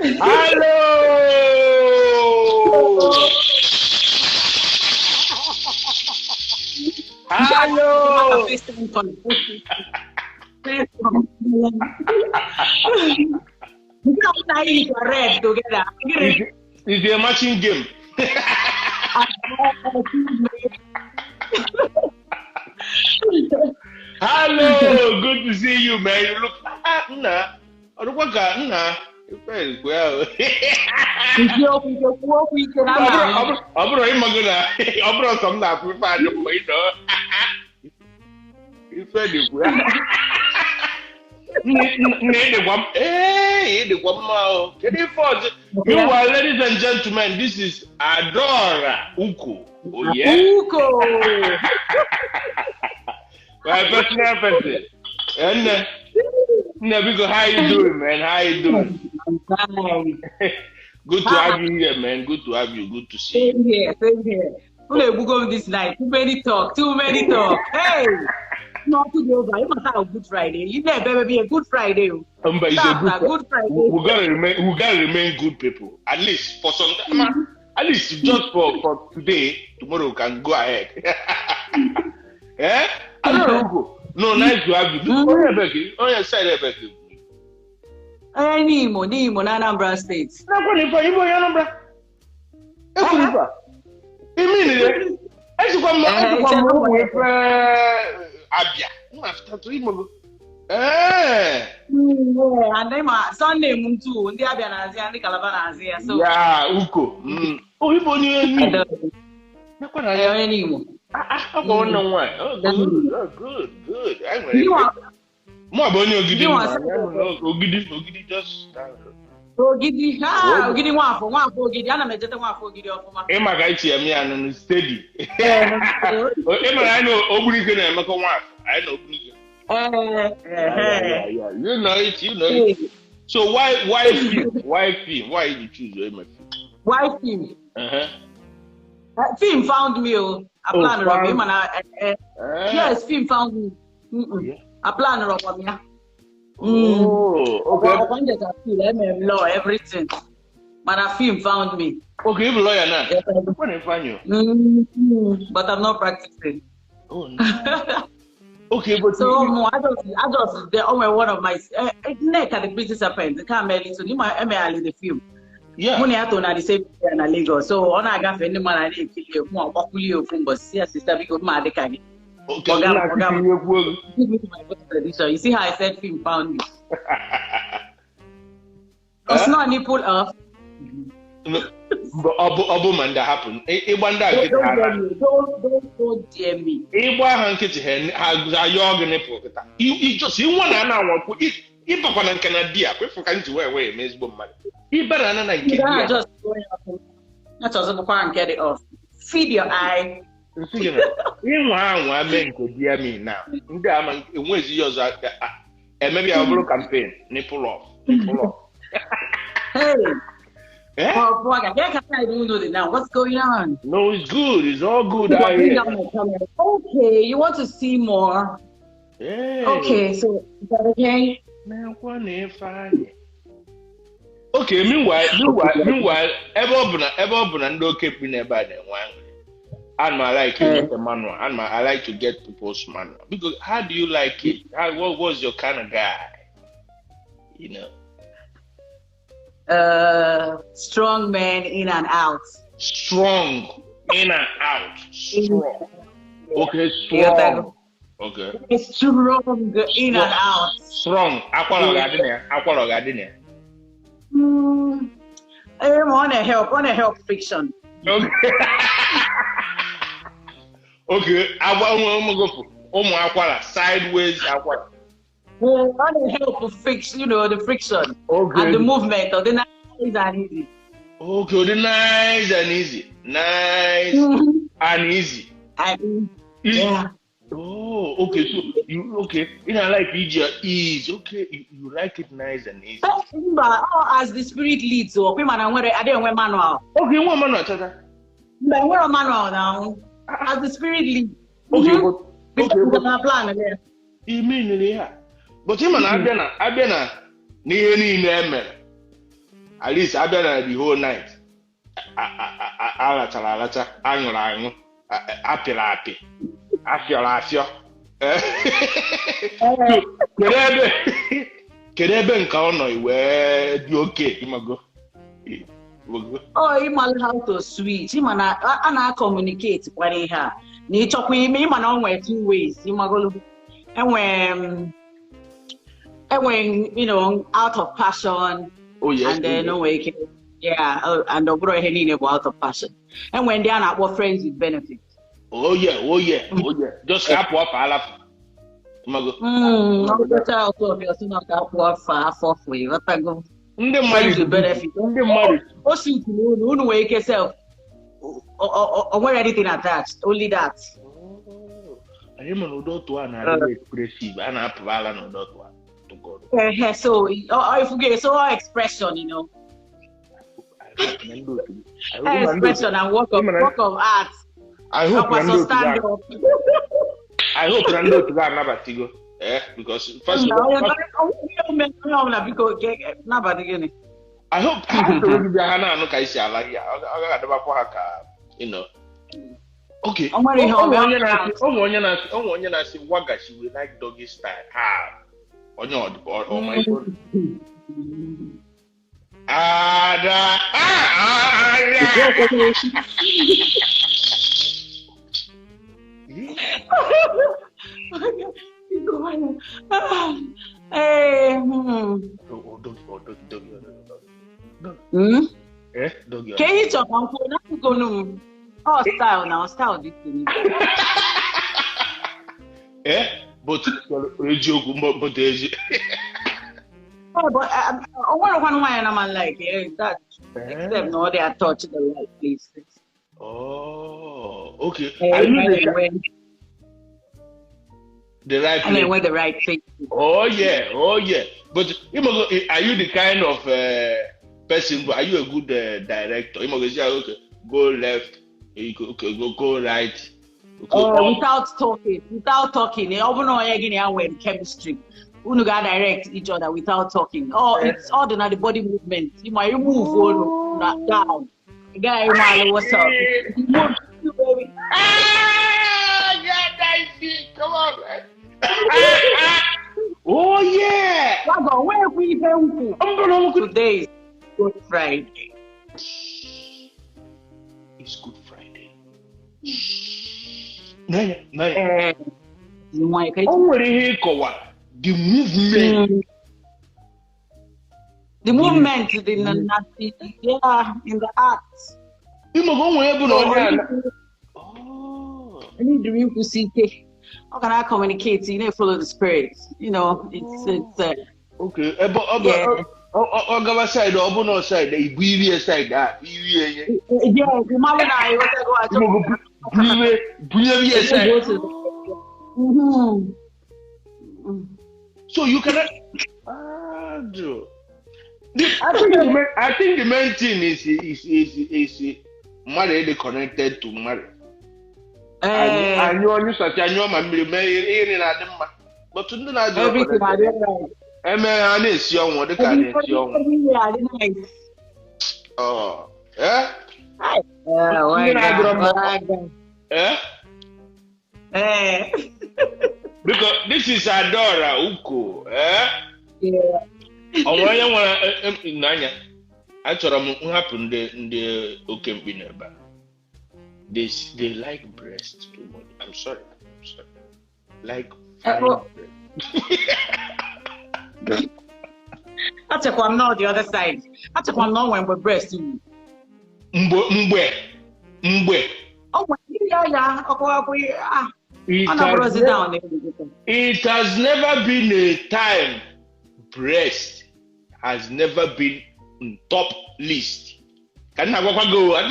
Hello! Hello! Together. It's a matching game. Hello, good to see you, man. You look nah. Nah. Well, meanwhile, ladies and gentlemen, this is Adaora Uko. Oh yeah, Uko. My personal person. And Biko, how you doing, man? How you doing? I'm fine. Good to have you here, man. Good to have you. Good to see you. Same here. Same here. We go this night. Too many talk. Too many talk. Hey. Not to go over. You must have a good Friday. You never be a good Friday. But it's a good Friday. We gotta remain good people. At least for some time. Mm-hmm. At least just for today. Tomorrow we can go ahead. Eh? I don't know. No, nice to have you. Mm-hmm. Oh yeah, side Becky. Nimo, Nimo, Anambra State. Anambra. And then my Sunday too. Ndị Abia na-azị ya, ndị Calabar na-azị ya. So yeah, Uko. Oh, Igbo onye Nimo. Onye Nimo. Oh, good, good. Mụ bụ onye Ogidi. Ogidi just. Ogidi, Ogidi Nwafọ Ogidi. Ana m ejete Nwafọ Ogidi ọfụma. Ịma ka isi eme ya nụ steady. Ịma na anyị na Ogbunike na-emekọ Nwafọ. Anyị na Ogbunike. Yeah. You know it, you know it. So why film? Why film? Why did you choose your film? Why film? Uh-huh. Film found me. I plan on him. Yes, film found me. Yeah. I plan on him. Oh, okay. I wanted to feel MM law, everything. But a film found me. Okay, you're a lawyer now. Yes, when I find you. Mm-hmm. But I'm not practicing. Oh no. Okay, but so I just the only one of my neck at the British serpent. Can't make so you might the film. Yeah. Money out on the same na Lagos. So on I got any man I didn't kill you. But see sister because my okay. You see how I said film found me. It's not nipple off. No, but Obu man that happened. Don't dare me. You just you want to just get it off. Feed your eye. Maybe I will campaign. Nipple off. Nipple off. Hey. Eh? Oh, boy, I can't do now. What's going on? No, it's good. It's all good out here. Okay, you want to see more? Yeah. Okay, so is that okay? Man, okay, meanwhile, and I like you the manual. And I like to get people's manual. Because how do you like it? What was your kind of guy? You know. Strong man in and out. Strong in and out. Strong. Okay, strong. Okay. Strong in and out. Strong. Akwala gadine. I wanna help fiction. Okay. Okay. Akwala sideways akwala. Well, I want to help fix, you know, the friction. Okay. And the movement of the nice and easy. Okay, the nice and easy. Nice and easy. Yeah. Oh, okay. So you okay? You know, like ease. Okay, you like it nice and easy. But as the spirit leads, so I don't wear manual. Okay, one manual, Tata. I wear a manual now. As the spirit leads. Okay, but okay, but plan again. You mean yeah? But him and Abena, n'ihe niile emere. At least abịa na the whole night. Alachara alacha, aṅụrụ aṅụ, apịrị apị, afịọrọ afịọ. Kedu ebe nke ọ nọ wee dị oke ịmago? Oh, ịmalụ how to switch. Ịma na a na-communicate kwara ihe a. Na ịchọkwa ime, ịma na o nwere two ways. Ịmagolu enwe you know, out of passion. Oh, yes. And then o nwere ike, yeah, and ọ bụrụ ihe niile bụ out of passion. Enwe ndị a na-akpọ friends with benefits. Oh yeah, oh yeah, oh yeah. Just hapụ ọfa alafụ. Ịmago? Ndị mmadụ benefit. Ndị mmadụ. O si unu unu nwere ike self. O nwere anything attached, only that. Anyị ma na ụdị otu a na-adị expressive, a na-apụ ala na ụdị otu a. So, if you get so expression, you know. Expression and work of art. I hope na ndị otu ga-anabatigo. Because first of all, I hope ha na-anụ ka isi ala ya. Ọ ga-adịbakwa ha ka, you know. Okay. Onwe onye na-asị wagashi we like doggy style. Ha. Onye ọ my God. Ada. Doggy. Can you talk on oh style now, style this thing. But but but I want one man like that except no they are touching the right places. Oh, okay. Are you the right place? I mean, the right place. Oh yeah, oh yeah. But are you the kind of person? Are you a good director? You must say, okay, go left, okay, go right. Okay. Oh, without talking. Chemistry. Unu ga direct each other without talking. Oh, it's all the body movement. You might move on down. Guy, what's up? Move, baby. Ah, yeah, nice. Come on, man. Oh yeah. Where we Today is Good Friday. It's Good Friday. No. The movement. The movement in the yeah, in the act. I need to see. How can I communicate? You know, follow the spirit. You know, it's okay. But side, obo side, the side that. Yeah, So you cannot. I think the main thing is married connected to marriage. But Oh, eh? Eh? Because this is Adaora Uko, eh? Yeah. Achọrọ m nhapụ ndị oke mkpi n'ebe a. They like breast too much. I'm sorry. Like fine breast. Achekwa m not the other side. Achekwa m not when we breast. Mgbe. Oh, yeah. It has never been a time breast has never been in top list. Can I go? I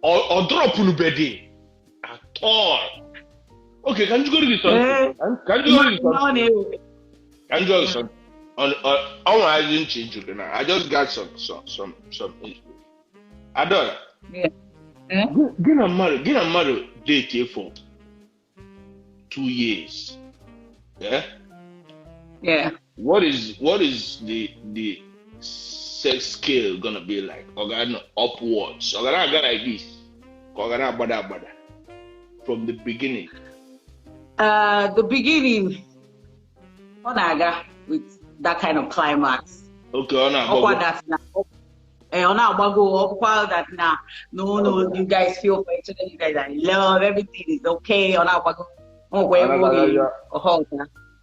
or drop at all. Okay, can you go to this one? Can you go to this one? Can you go to this one? I didn't change it now. I just got some Adaora. Yeah. Get a married date here for 2 years. Yeah. Yeah. What is the sex scale gonna be like? Ọ ga-anọ upwards? Ọ ga na-aga like this? Ka ọ ga na-agbada agbada from the beginning? The beginning, ọ na-aga with that kind of climax. Okay, ọ na-agbago. Ọkwa that na, ọ na-agbago, ọkwa that na, no, you guys feel for each other, you guys are in love, everything is okay, ọ na-agbago. Ọ gwa ọha.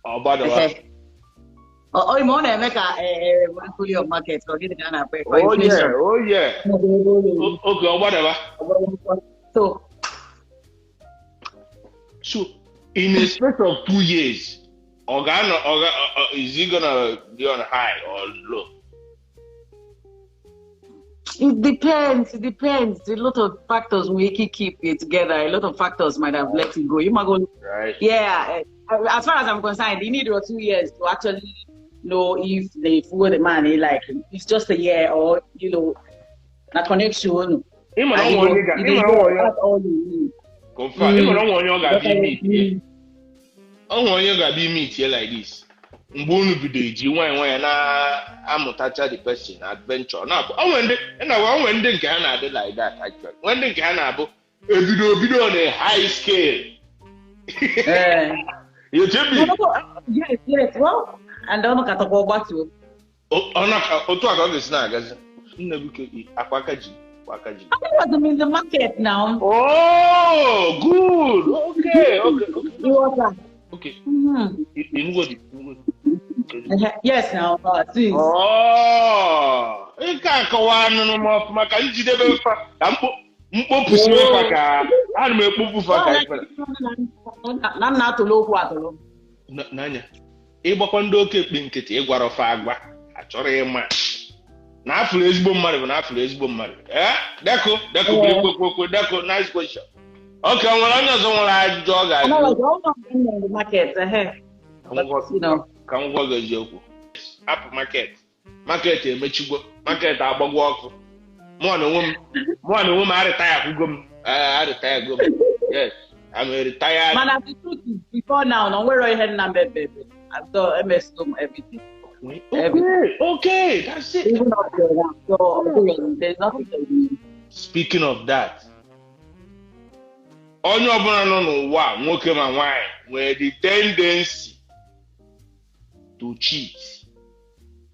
Ọ gbadawa. Ọ na-eme ka monopoly of market ka ọ gịnị ka a na-akpọ inflation. Oh yeah. Okay, ọ gbadawa. So in a space of 2 years, is he gonna be on high or low? It depends. It depends. A lot of factors we can keep it together. A lot of factors might have let it go. You might go, right? Yeah. As far as I'm concerned, you need 2 years to actually know if they fool the man. Like it's just a year, or you know, a connection. That's all you need. Confirm. Onye ga-abịa meet here like this. Mgbe unu bido iji nwayọ nwayọ na-amụtacha the person adventure na-abụ onwe ndị nke ha na-adị like that actually. Onwe ndị nke ha na-abụ ebido on a high scale. Yes. Well, and ọnụ katakwa ọgbatuo. Otu a ka ọ ga-esi na-agazi. Nnebuke akwa aka ji. I was in the market now. Oh, good. Okay. Okay. Mm-hmm. Yes, now. Please. Oh, you can't go on no more. Ka njidebe fa ka mkpopusi fa ka ana m ekpopu fa ka ife. Na nna atụlụ okwu atụlụ. N'anya. Ịgbakwa ndị oke ekpe nkịtị ịgwara fa agwa achọrọ ịma. Na afụrụ ezigbo mmadụ bụ na afụrụ ezigbo mmadụ. Deko, kwe, deko, nice question. Okay, nwere onye ọzọ nwere ajụjụ ọ ga-ajụ. Ka m gwa gị eziokwu. Apụ market. Market emechigwo. Market agbagwo ọkụ. Mụ na onwe m arịtaya kwugo m. Arịtaya go m. Yes, I'm a retired. Mana the truth is, before now, no nwere ihe nna mbebebe. I've done MS everything. Okay, that's it. Even up there now, so there's nothing to do. Speaking of that, onye ọbụla nọ n'ụwa nwoke ma nwanyị nwere the tendency to cheat.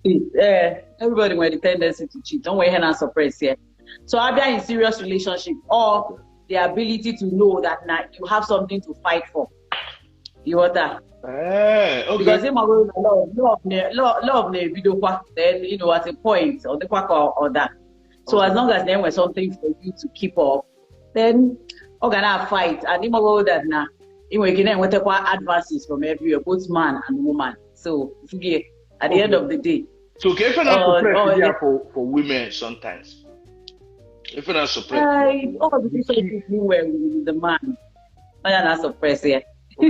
Yeah, everybody nwere the tendency to cheat. Don't wait here suppress here. So I've been in serious relationship or the ability to know that now you have something to fight for. You want that? Okay. Because in my love, video, then you know at a point or the quack or that. So as long as there was something for you to keep up, then we're gonna fight. And you know that now, you can get advances from everywhere, both man and woman. So at the end of the day. So can you not suppress for women sometimes? If you're not suppress, all the relationship you were with the man, I not suppress here. Okay,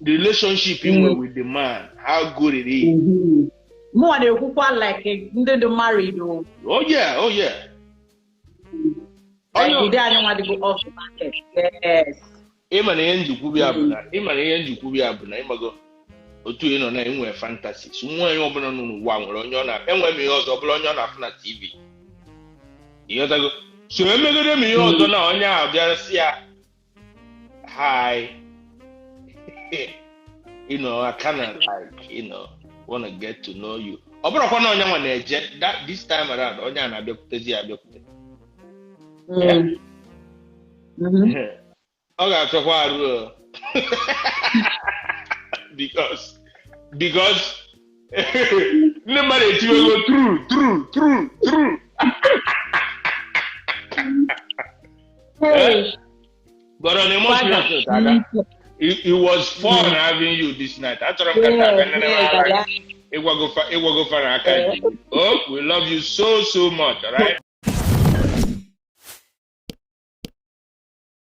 the relationship you were with the man, how good it is. Mm-hmm. More than who like the married. Oh yeah. Like the day I don't want to go off the market. Yes. Ịma na ihe njikwu ya bụ na ịma na ihe njikwu ya bụ na ịmago otu ị nọ na enwe fantasy. So nwa onye ọbụla nọ n'ụwa nwere onye ọ na enwe m ihe ọzọ ọbụla onye ọ na-afụ na TV. Ịghọtago? So emegode m ihe ọzọ na onye ahụ bịara si ya hi. You know, I kind of like, you know, want to get to know you. Ọ bụrụkwa na onye nwa na-eje that this time around onye a na-abịakwutezi ya abịakwute. Ọ ga-achọkwa arụ because ndị mmadụ etiwego true. Hey. But on a more serious note, it was fun having you this night. Oh, we love you so much, all right?